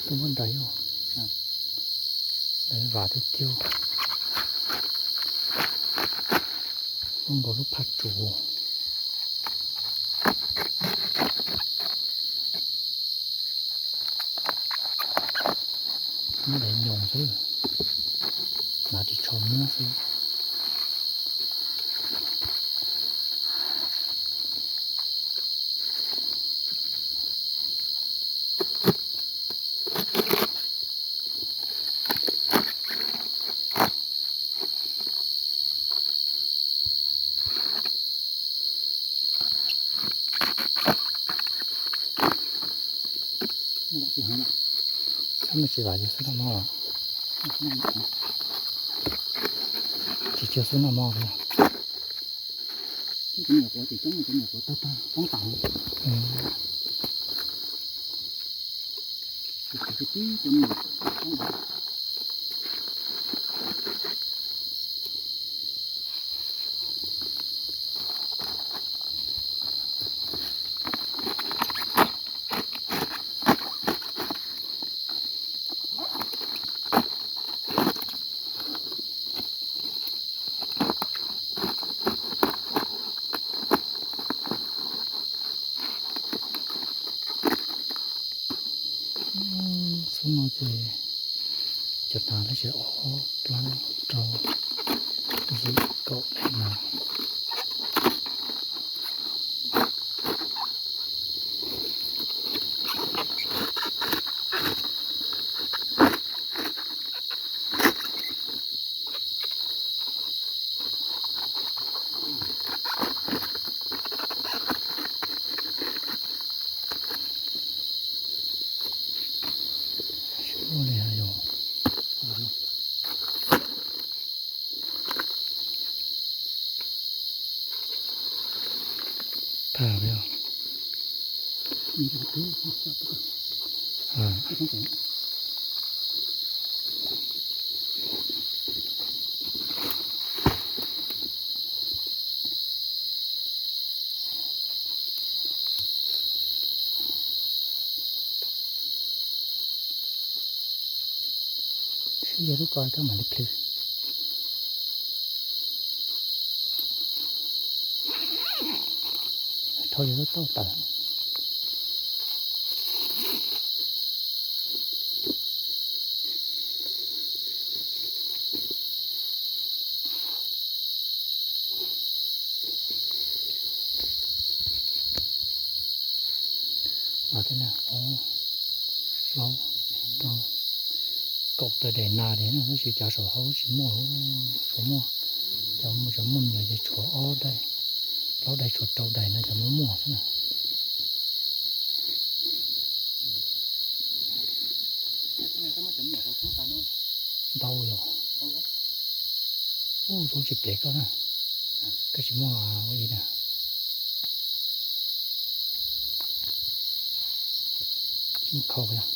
Tuaj muab nrad yog, nrad vam tiag tiag. Muaj nkaus lub phaj tsuv. Muab daim nyoos xwb, hnav ris tsho muab xwb. Tsis vam yus xub noj mov, tsis tshua xub noj mov li. Xub no ces cov tas tab sis ob plaub rau yim kaum daim no. Suav li hais yog tag li os. Sib yog lub ko koj mam li plhws. Rho yog lub tauj tawm. Los thiab na, ob, plaub, rau, kaum tawm daim nas li na, tab sis cov saum hauv tsis muaj, tsuas muaj, cov muaj, cov muaj me nyuam ces tshuav ob daim, plaub daim tshuav rau daim no cov muaj muaj xwb na. Ntau yom. Ub, zoo tsis pem koj na. Koj tsis muaj ua ib na. Tsis muaj khau yom.